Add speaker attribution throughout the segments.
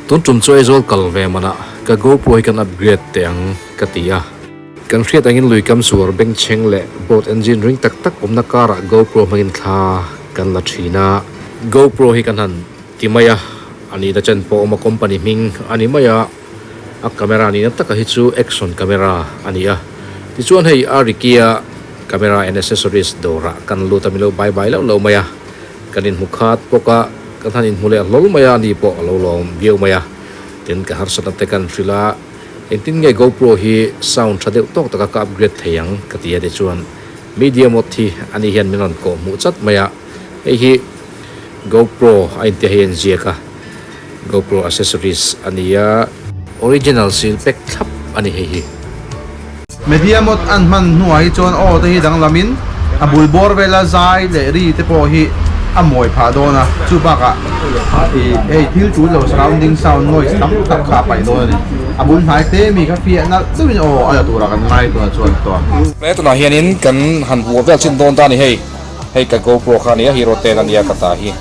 Speaker 1: Tun tum chu Aizawl kal ve manah ka GoPro hi kan upgrade teh ang ka ti a. Kan hriat angin lui kam suar bengchheng leh boat engine ring tak tak awmna karah GoPro hmangin thla kan la thin a. GoPro hi kan han ti mai a, a nihna chen pawh awm a company hming a ni mai a, a camera nihna taka hi chu action camera a ni a. Tichuan hei a Ricky-a camera and accessories dawrah kan lut a, min lo bye bye loh loh mai a, kan inhmu khat bawk a, kan han inhmu leh hlawl mai a, ani pawh a lo lawm viau mai a. Tin, ka harsatna te kan hrilh a, engtin nge GoPro hi sound tha deuh tawk taka ka upgrade thei ang ka ti a, tichuan media mode hi ani hian min rawn kawh hmuh chat mai a, hei hi GoPro a intia hei a inziak a, GoPro accessories a ni a. Original seal pack thlap a ni hei hi.
Speaker 2: Media mode an hman hnuah hi chuan aw te hi danglamin a bul bawr vela zai leh ri te pawh hi a mawi phah dawn a, chu bakah ih hei thil tul lo surrounding sound noise tam tak kha a paih dawn a ni. A bul hnai te mi kha fiah nalh deuhin aw a la turah kan ngai tunah chuan tawh a.
Speaker 1: Tunah hianin kan han vuah vel chin dawn ta a ni hei. Hei ka GoPro kha ania Hero 10 ania ka ta hi.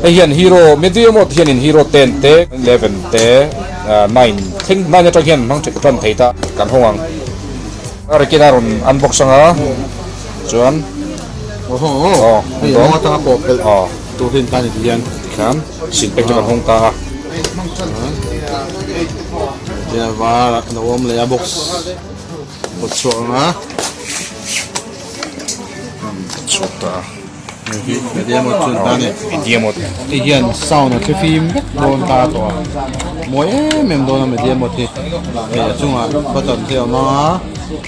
Speaker 1: Hei hian Hero medium awt hianin Hero 10 te 11 te 9 thleng 9 atang hian hmang tan thei ta kan hawng ang. A rikin a rawn unbox anga chuan
Speaker 2: Aw hei a atanga pawh pelh tur hi an ta ni ti hian.
Speaker 1: Tikhan sin pack chu kan hawng ta a.
Speaker 2: Tia var a lo awm leh a box pawt chhuak anga.
Speaker 1: Chhuak ta a.
Speaker 2: Hei hi media mode chu ta ni.
Speaker 1: Media mode.
Speaker 2: Hei hian sound a thlifim vek dawn ta tawh a. Mawi em em dawn a media mode hi. Hei a chungah button te a awm ang a,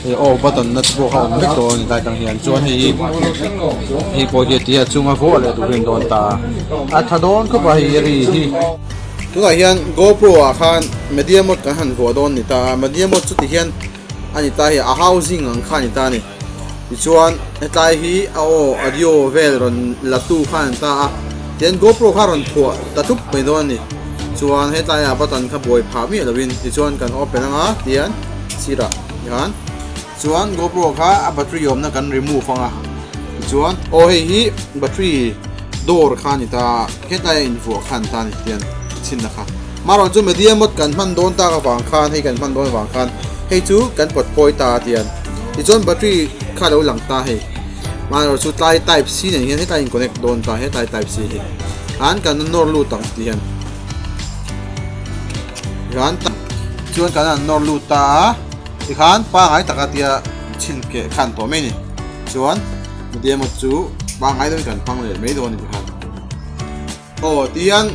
Speaker 2: hei off button na te pawh kha a awm vek dawn a ni tlai tang hian. Chuan hei hi hei pawh hi a ti a chunga vuah leh turin dawn ta a. A tha dawn khawp a hei ri hi. Tunah hian GoPro ah khan media mode kan han vuah dawn a ni ta a, media mode chu ti hian a ni ta hi a housing ang kha a ni ta a ni tichuan hetlai hi a aw audio vel rawn la tu kha a ni ta a tian GoPro kha a rawn thuah ta tlup mai dawn a ni chuan hetlai ah button kha buai phah miah lovin tichuan kan open anga tian sirah hian chuan GoPro kha a battery awmna kan remove anga tichuan aw hei hi battery door kha a ni ta a hetlai a invuah kha a ni ta a ni tian chhinna kha. Marawh chu media mode kan hman dawn tak avang khan hei kan hman dawn avang khan hei chu kan pawt kawi ta a tian tichuan battery kha lo lang ta hei marawh chu tlai type C nen hian hetlai in connect dawn ta hetlai type C hi khan kan nawr lut ang ti hian tikhan chuan kan han nawr lut ta a tikhan pangai taka tia chhin keh khan tawh mai a ni chuan media mode chu pangai deuhin kan hmang leh mai dawn a ni tikhan. Aw ti hian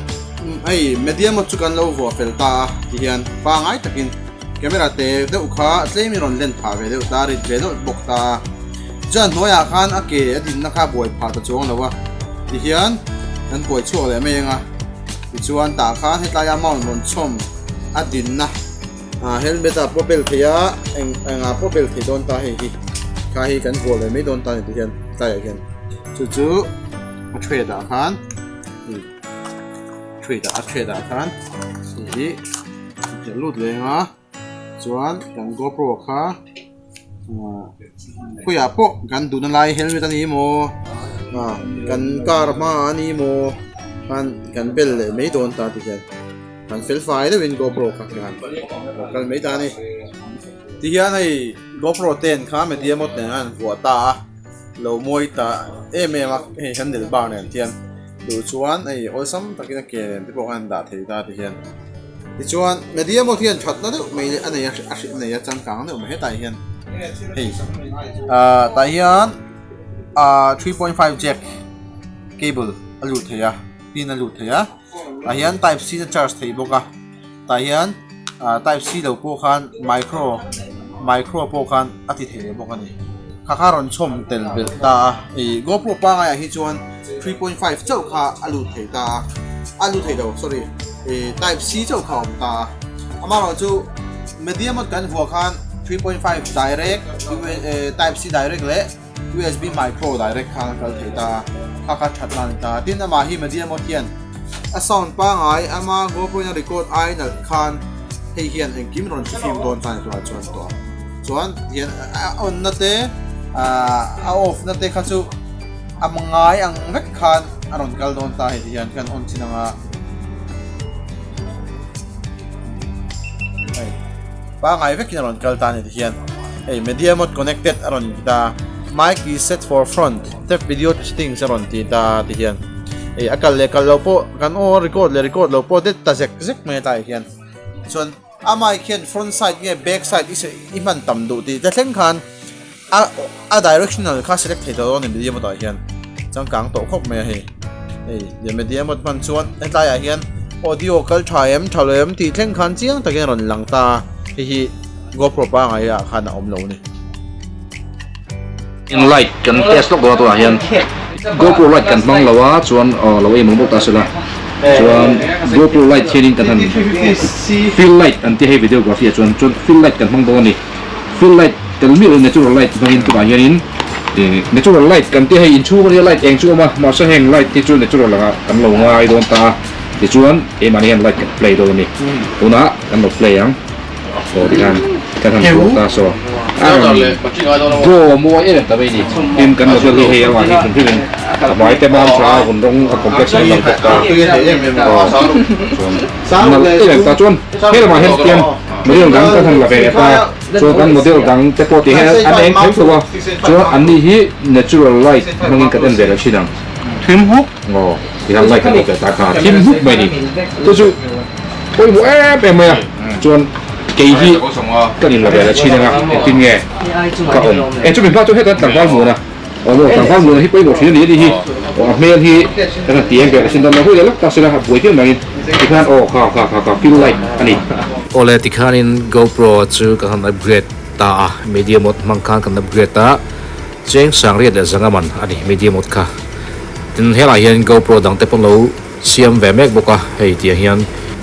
Speaker 2: hei media mode chu kan lo vuah fel ta a ti hian pangai takin camera te deuh kha tlem in rawn len phah ve deuh ta rit ve deuh bawk ta a chuan hnuaiah khan a ke a dinna kha buai phah ta chuang lo a ti hian kan kuai chhuak leh mai ang a tichuan tah khan hetlai a mount rawn chhawm a dinna ah helmet ah pawh bel thei a eng engah pawh bel thei dawn ta hei hi kha hi kan vuah leh mai dawn ta a ni ti hian tlaiah hian chu chu. A thread ah khan thread ah a thread ah khan hei hi a lut leh ang a chuan kan GoPro kha ah khawiah pawh kan duhna lai helmet a ni maw ah kan car hmaah a ni maw khan kan bel leh mai dawn ta ti hian kan fel fai deuhin GoPro kha khan a kal mai ta a ni tihian hei GoPro ten kha media mode nen khan an vuah ta a. Lo mawi ta em em a hei handle bar nen hian duh chuan hei awlsam takin a ke nen te pawh khan dah thei ta ti hian tichuan media mode hian thatna deuh mai a nei a a hrilh nei a changkang deuh mai hetah hian hei ah tah hian ah 3.5 jack cable a lut thei a pin a lut thei a tah hian type C na charge thei bawk a tah hian ah type C lo pawh khan micro micro pawh khan a ti thei leh bawk a ni kha kha rawn chhawm tel belh ta a ih GoPro pangai ah hi chuan 3.5 chauh kha a lut thei ta a a lut thei lo sorry ih type C chauh kha a awm ta a amaherawh chu media mode kan vuah khan 3.5 direct type C direct leh. USB micro direct khan a kal thei ta a, kha kha that na a ni ta a. Tin amah hi media mode hian a sound pangai ama GoPro in a record ai nalh khan hei hian engkim rawn hre fim dawn ta ni turah chuan tawh a. Chuan tihian a on na te ahh a off na te kha chu a ngai ang vek khan a rawn kal dawn ta hei ti hian kan on chin anga. Hei pangai vekin a rawn kal ta a ni tihian hei media mode connected a rawn inti ta mic is set for front tap video to settings a rawn ti ta tihian hei a kal leh kal lo pawh kan aw record leh record lo pawh det ta zek zek mai a tlaiah hian chuan a mic hian front side nge back side i i hman tam duh tih te thleng khan a a directional kha select thei tawh dawn a ni media mode ah hian changkang tawh khawp mai a hei hei leh media mode hman chuan hetlai ah hian audio kal tha em tha lo em tih thleng khan chiang takin a rawn lang ta a hei hi GoPro pangai ah khan a awm lo a ni.
Speaker 1: In light kan test lawk dawn a tunah hian GoPro light kan hmang lo a chuan aw lo ei mawh bawk ta sela chuan GoPro light hianin kan han fill light an ti hei videography ah chuan chuan fill light kan hmang dawn a ni. Fill light tel miah lo natural light hmangin tunah hianin ih natural light kan tih hei inchhung ania light eng chu a awm a mahse heng light hi chu natural anga kan lo ngai dawn ta a tichuan keimahni hian light kan play dawn a ni tunah kan lo play ang aw tikhan kan han vuak ta saw a rawn draw mawi em em ta mai a ni tin kan model hi hei amah hi hrim hrim in a hmai te mam tha a vun rawng a complexion a lang bawk ta aw chuan nalh em em ta chuan he lamah hian tiang Model dang kan han la ve leh ta chuan kan model dang te pawh tih hian an eng kher tho a chuan an ni hi natural light hmangin kan en ve leh thin ang thim huk aw ti hian light kan off leh ta kha thim huk mai a ni chu chu pawimawh em em mai a chuan kei hi kan in la ve leh thin anga engtin nge ka awm e chumi hma chu hetah tlangval muan a aw maw tlangval muan hi pawimawh thin a ni a nih hi aw a hmel hi kan han ti eng ve leh thin dawn lo hui leh lawk ta sela a buai viau maiin tikhan aw kha kha kha kha fill light a ni. Awle tikhanin GoPro chu kan han upgrade ta a media mode hmang khan kan upgrade a cheng sang riat leh zanga man a ni media mode kha tin helaiah hian GoPro dang te pawh an lo siam ve mek bawk a hei tiang hian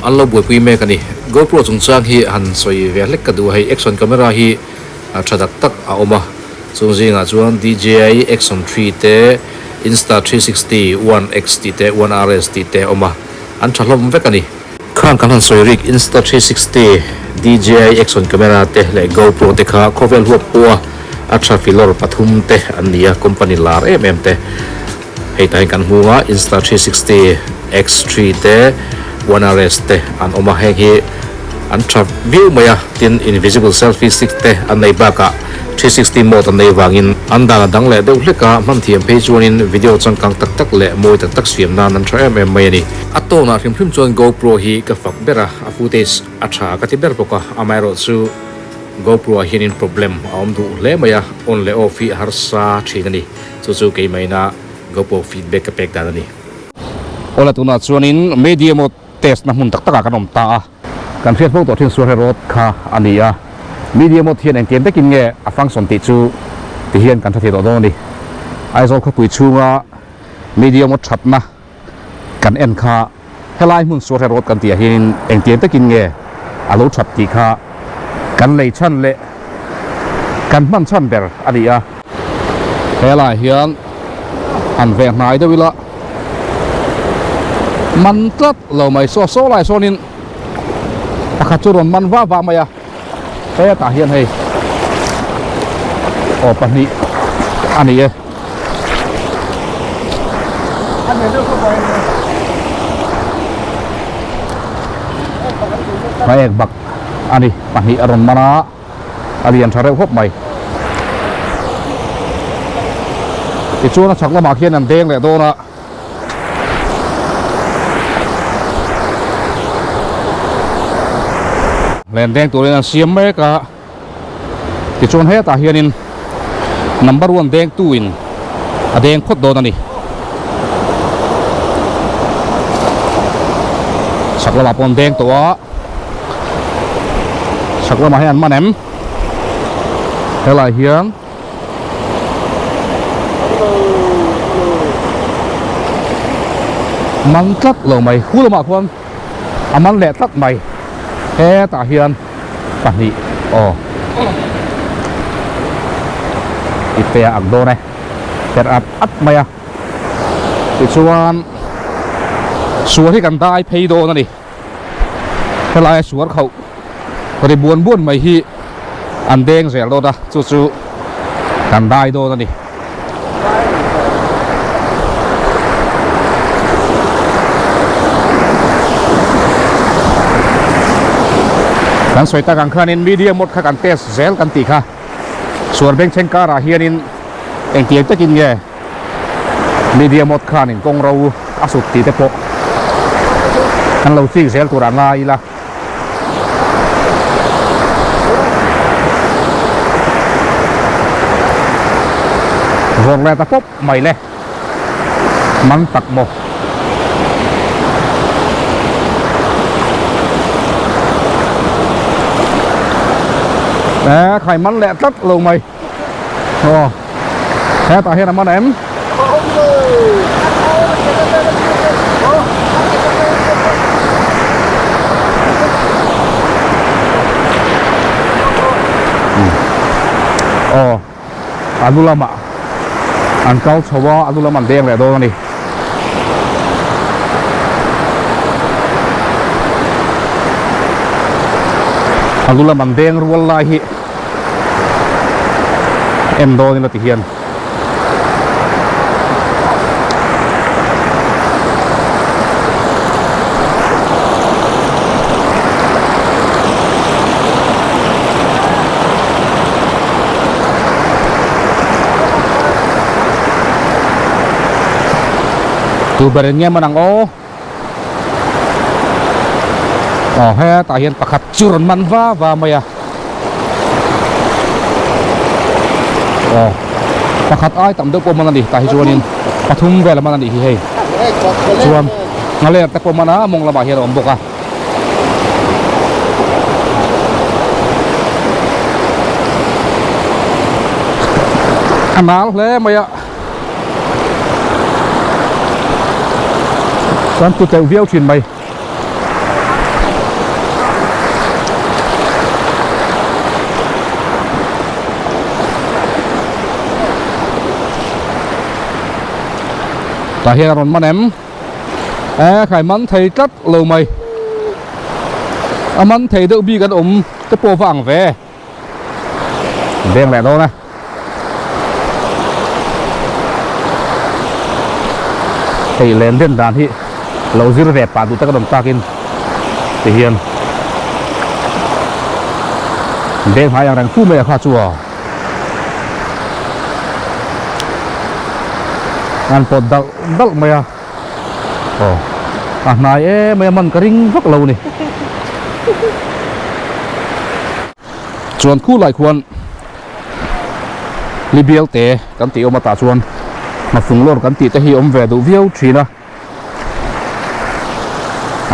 Speaker 1: an lo buaipui mek a ni GoPro chungchang hi han sawi ve hlek ka duh a hei action camera hi a tha tak tak a awm a. Chung zingah chuan DJI Action 3 te, Insta 360 One X tih te, One RS tih te a awm a, an tha hlawm vek a ni. Khang kan han sawi rik Insta 360, DJI Action camera te leh GoPro te kha khawvel huap pawha a tha filawr pathum te an ni a, company lar em em te. Hei tah hian kan hmu a, Insta 360, X3 te, One RS te an awm a, heng hi an tha viau mai a, tin invisible selfie stick te an nei bakah 360 mode an nei vangin an dan a dang leh deuh hlek a, hman thiam phei chuanin video changkang tak tak leh mawi tak tak siam nan an tha em em mai a ni. A tawnah hrim hrim chuan GoPro hi ka fak ber a, a footage a tha ka ti ber bawk a, amaherawhchu GoPro ah hianin problem a awm duh hle mai a, on leh off hi a harsa thin a ni. Chu chu keimaina GoPro feedback ka pek dan a ni. Awle tunah chuanin media mode test na hmun tak takah kan awm ta a. Kan hriat fo tawh thin Suarhe Road kha a ni a. Media mode hian engtiang takin nge a function tih chu ti hian kan hre thei tawh dawn a ni. Aizawl khawpui chhunga media mode thatna kan en kha helai hmun Suarhe Road kan tih ah hianin engtiang takin nge a lo that tih kha kan lei chhan leh kan hman chhan ber a ni a. Helai hian han veh hnai deuh ila man tlat lo mai saw saw lai sawnin pakhat chu rawn man vah vah mai a hetah hian hei aw pahnih a ni e. Hmaek bak a ni pahnih a rawn man a a lian tha reuh khawp mai tichuan a chhak lamah khian an deng leh dawn a. Len deng turin an siam mek a tichuan hetah hianin number one deng tuin a deng phawt dawn a ni. Chhak lamah pawh an deng tawh a chhak lamah hian an man em helaiah hian. Man tlat lo mai khu lamah khuan a man leh tlat mai hetah hian pahnih aw ipte a ak dawn e per at at mai a tichuan sual hi kan dai phei dawn a ni. Helaia suar khauh ri buan buan mai hi an deng zel dawn a, chu chu kan dai dawn a ni. Kan sawi tak ang khanin media mode kha kan test zel kan tih kha suar bengchheng karah hianin engtiang takin nge media mode khanin kawng ro a sut tih te pawh kan lo chik zel turah ngai ila. Vawr leh ta pawp mai le. Man tak maw. Ê khai man leh tlat lo mai. Aw. Hetah hian a man em? Aw. A lu lamah an kal chho a, a lu lam an deng leh dawn a ni. A lu lam an deng rual lai hi en dawn ila ti hian. Tu ber in nge man ang aw aw hetah hian pakhat chu rawn man va va mai a aw pakhat ai tam deuh pawh man a ni tah hi chuanin pathum vel a man a nih hi hei chuan nghaler te pawh man a mawng lamah hian a awm bawk a. A nal hle mai a chuan tu teuh viau thin mai. Tah hian a rawn man em? E khai man thei tlat lo mai. A man thei deuh bik an awm te pawh va ang ve. Beng leh dawn e. Hei len den dan hi lo zir ve pah duh tak an awm takin ti hian beng hnai ang reng fu mai a kha chu aw. An pawt dalh dalh mai a aw a hnai em mai a man ka ring vak lo a ni. Chuan khu lai khuan Libial te kan tih awm atah chuan Hmafung lawr kan tih te hi awm ve duh viau thin a,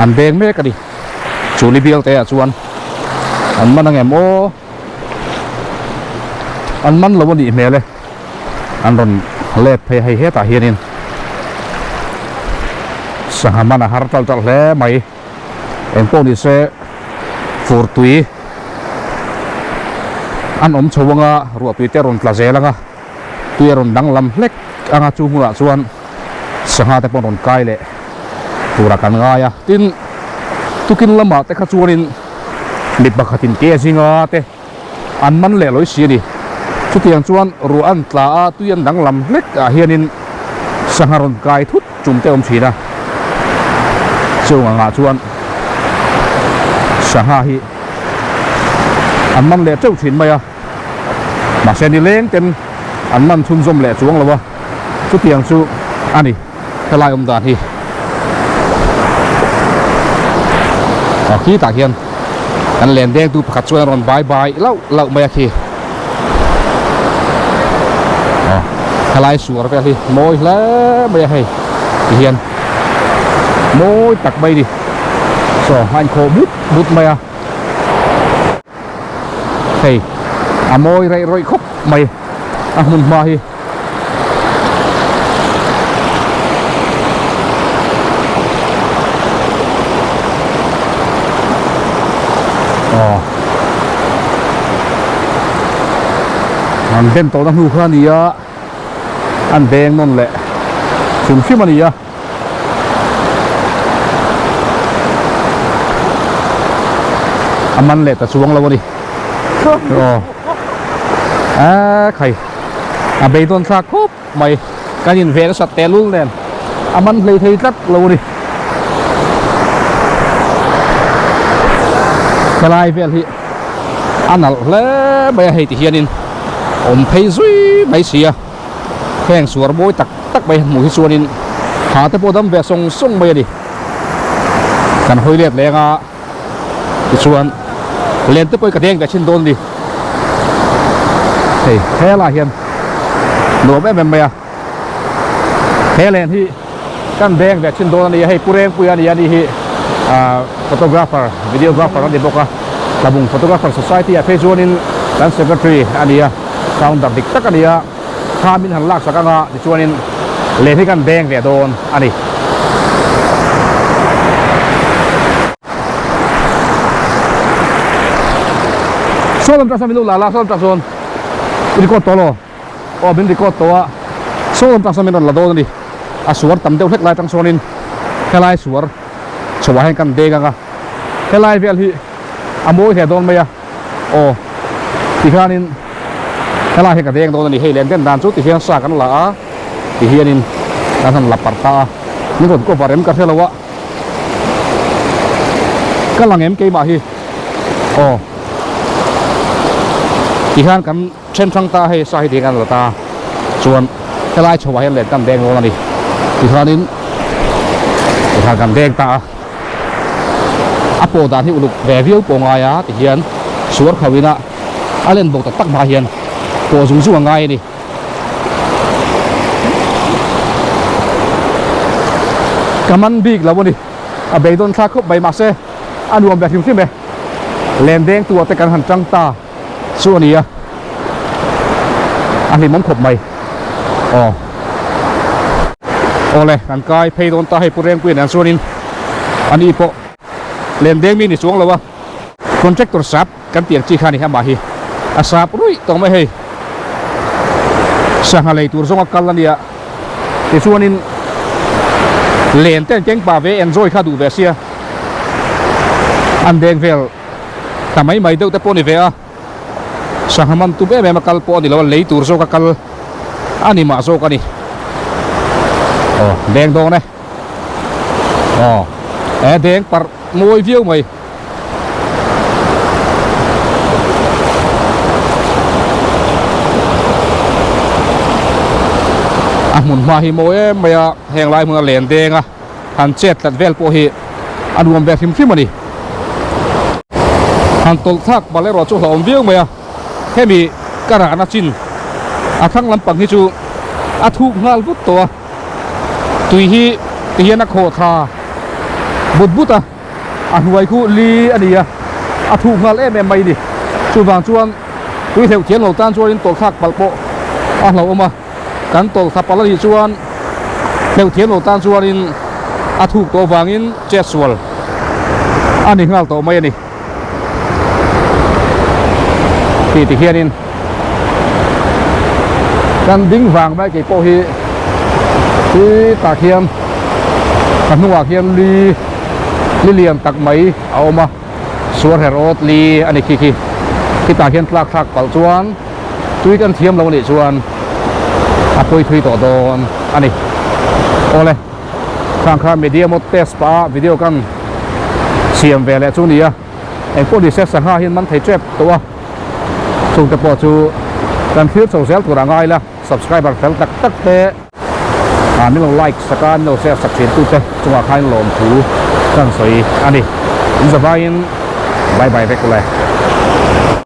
Speaker 1: an beng mek a ni. Chu Libial te ah chuan an man angem aw, an man lo a nih hmel e, an rawn let phei a hei hetah hianin sangha man a har tal tal hle mai. Engpawh ni se fur tui an awm chho anga ruah tui te a rawn tla zel anga tui a rawn danglam hlek anga chu hmunah chuan sangha te pawh an rawn kai leh turah kan ngai a tin tukin lamah te kha chuanin mi pakhatin ke zinga te an man leh lawi si a ni. Chutiang chuan ruah an tla a, tui an danglam hlek ah hianin sangha rawn kai thut tum te awm thin a. Chung angah chuan sangha hi an man leh teuh thin mai a, mahse nileng ten an man chhunzawm leh chuang lo a, chutiang chu a ni helai awm dan hi. Aw khitah hian. Kan len deng tu pakhat chuan a rawn bai bai lauh lauh mai a khi. Aw helai suar vel hi mawi hle mai a hei ti hian mawi tak mai ni. Saw a inkhawh but but mai a. Hei a mawi reih rawih khawp mai a hmun hma hi. Aw an ben tawhna hnu kha a ni a an beng nawn leh hrim hrim a ni a. A man leh ta chuang lo a ni. Aw a khai a beidawn thlak khawp mai kan in ve nasat teh lul nen a man hlei thei tlat lo a ni. Helai vel hi a nalh hle mai a hei ti hianin awm phei zui mai si a heng suar mawi tak tak mai hmuh hi chuanin ha te pawh dam ve sawng sawng mai a ni kan hawi let leng a tichuan len te pawh hi ka deng ve thin dawn a ni hei helaiah hian nuam em em mai a. He len hi kan beng ve thin dawn a ni a, hei Pu Rengpui a ni a ni hi ahh photographer videographer a ni bawk a, Tlabung Photographer Society ah phei chuanin kan secretary a ni a, founder dik tak a ni a, thla min han laksak anga tichuanin len hi kan beng ve dawn a ni. Saw lam tah sawn min lo la la, saw lam tah sawn i record tawh lo. Aw min record tawh a, saw lam tang sawn min rawn la dawn a ni. A suar tam deuh hlek lai atang sawnin helai suar chhoah hian kan deng ang a, helai vel hi a mawi hle dawn mai a, aw tikhanin helai hi ka deng dawn a ni. Hei len den dan chu tihian sa kan la a, tihianin kan han la parh ta a, min rawn cover em ka hre lo a, ka lang em keimah hi aw tihian kan. Then hrang ta hei sa hi ding an la ta chuan helai chho ah hian len kan deng dawn a ni tikhanin tikhan kan deng ta a a pawh dan hi uluk ve viau pawh ngai a tihian suar kho ina a len bawk tak tak hma hian pawh zung zung a ngai a ni. Ka man bik lo a ni a beidawn thlak khawp mai mahse a nuam ve hrim hrim e len deng tu ah te kan han tang ta. Chu a ni a, a hlimawm khawp mai. Aw. Awle, kan kai phei dawn ta hei Pu Rengpuia nen chuanin a ni pawh len deng mi ni chuang lo a. Contractor sap kan tih ang chi kha a ni amah hi a sap ruih tawh mai hei. Sangha lei tur zawnga kal a nia tichuanin len te an keng pah ve enjoy kha duh ve sia an deng vel. Ta mai mai deuh te pawh a ni ve a, sangha man tum em em a kal pawh a ni lo a, lei tur zawk a kal a ni mah zawk a ni. Aw deng dawn e, aw e deng parh mawi viau mai. A hmun hma hi mawi em mai a, heng lai hmun a len deng a. Han chet tlat vel pawh hi a nuam ve hrim hrim a ni. Han tawlh thlak bal erawh chu hlauhawm viau mai a, hemi ka rahna chin a thlang lampang hi chu a thuk nghal vut tawh a, tui hi ti hian a khawh thla but but a, a hnuai khu li a ni a, a thuk nghal em em mai a ni. Chuvang chuan tui hleuh thiam lo tan chuanin tawlh thlak palh pawh a hlauhawm a. Kan tawlh thla palh a nih chuan hleuh thiam lo tan chuanin a thuk tawh vangin chet sual a ni nghal tawh mai a ni tih ti hianin kan ding vang mai kei pawh hi hi tah khian ka hnungah khian li li lian tak mai a awm a suar her awt li a ni khi khi khitah khian tlak thlak palh chuan. Tui kan thiam lo anih chuan a pawi thui tawh dawn a ni. Awle, khang kha media mode test pah a video kan siam ve leh chu ni a, engpawh ni se sangha hian man thei tep tawh a, chungte pawh chu kan thlir chho zel tur a ngai la, subscriber fel tak tak te ah min lo like sak a, min lo share sak thin tute chungah khan lawmthu kan sawi a ni. In zavaiin bye bye vek ule.